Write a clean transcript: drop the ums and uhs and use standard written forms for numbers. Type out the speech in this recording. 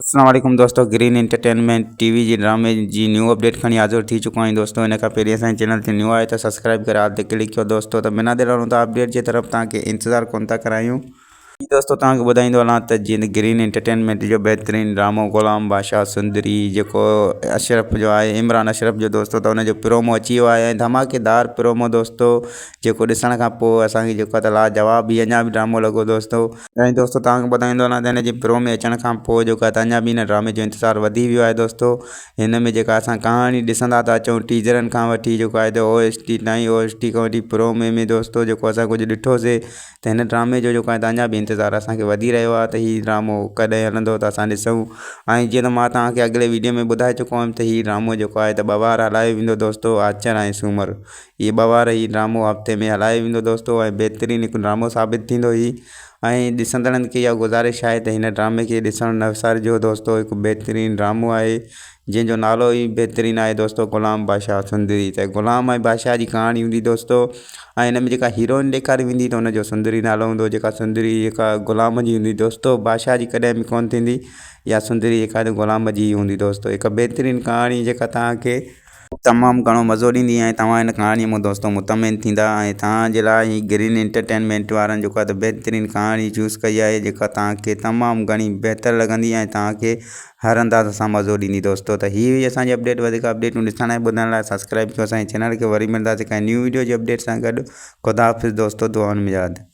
اسلام عليڪم دوستو گرين انٽرٽينمينٽ ٽي وي جي ڊرامي جي نيو اپڊيٽ کڻي حاضر ٿي چڪو آهيان دوستو ان کان پهرين اسان جي چينل تي نيو آهي ته سبسڪرائب ڪري آل تي ڪلڪ ڪيو دوستو ته بنا دير هلون ٿا اپڊيٽ جي طرف توهان کي انتظار ڪون ٿا ڪرايون دوستو توهان کي ٻڌائيندو هلان ته جن گرين انٽرٽينمينٽ جو بهترين ڊرامو غلام بادشاهه سندري جيڪو اشرف جو آهي عمران اشرف جو دوستو ته ان جو پرومو اچي ويو آهي ۽ ڌماڪيدار پرومو دوستو جيڪو ڏسڻ کان پوء اسان کي جيڪو ته لاجواب هي اڃا به ڊرامو لڳو دوستو ۽ دوستو توهان کي ٻڌائيندو هلان ته هن جي پرو ۾ اچڻ کان پوء جيڪو آهي ته اڃا به هن ڊرامي جو انتظار وڌي ويو آهي دوستو هن ۾ جيڪا اسان ڪهاڻي ڏسندا ٿا اچون ٽيزرن کان وٺي جيڪو آهي ته او ايس ٽي تائين او ايس ٽي کان وٺي پرو ۾ ۾ دوستو جيڪو اسان ڪجهه ڏٺوسي ته هن ڊرامي جو جيڪو آهي ته اڃا به انتظار اسان کي وڌي رهيو آهي ته هي ڊرامو ڪڏهن هلندو ته اسان ڏسون ۽ جيئن ته مان توهان کي اڳلي ويڊيو ۾ ٻڌائي چڪو هيم ته هي ڊرامو جيڪو آهي ته ٻه وار هلايو ويندو دوستو آچر ۽ سومر هي ٻه وار هي ڊرامو هفتي ۾ هلايو ويندو دوستو ۽ بهترين هڪ ڊرامو ثابت ٿيندو هي ۽ ڏسندڙن کي اها گذارش آهي ته هن ڊرامي کي ڏسڻ نه وسارجو دوستو هڪ بهترين ڊرامو آهي جنهن جو نالو ئي بهترين آهي دوستو غلام بادشاهه سندري ته غلام ۽ بادشاهه جي ڪهاڻي هوندي دوستو ۽ هن ۾ جيڪا هيروئن ڏيکاري ويندي ته ان جو سندري نالو هوندو جيڪا سندري جيڪا غلام جي هوندي دوستو بادشاهه جي ڪڏهن به ڪونه ٿيندي يا سندري جيڪا غلام جي هوندي دوستو هڪ بهترين ڪهاڻي جيڪا توهان کي تمام گهڻو مزو ڏيندي ۽ توهان هن ڪهاڻي مان دوستو مطمئن ٿيندا ۽ توهان جي لاء هي گرين انٽرٽينمينٽ وارن جيڪو آهي ته بهترين ڪهاڻي چوز ڪئي آهي جيڪا توهان کي تمام گهڻي بهتر لڳندي ۽ توهان کي هر انداز سان مزو ڏيندي دوستو ته هي هئي اسان جي اپڊيٽ وڌيڪ اپڊيٽون ڏسڻ ۽ ٻڌڻ لاء سبسڪرائب ڪيو اسان جي چينل کي وري ملنداسين ڪنهن نيو ويڊيو جي اپڊيٽ سان گڏ خدا حافظ دوستو دعائن ۾ ياد.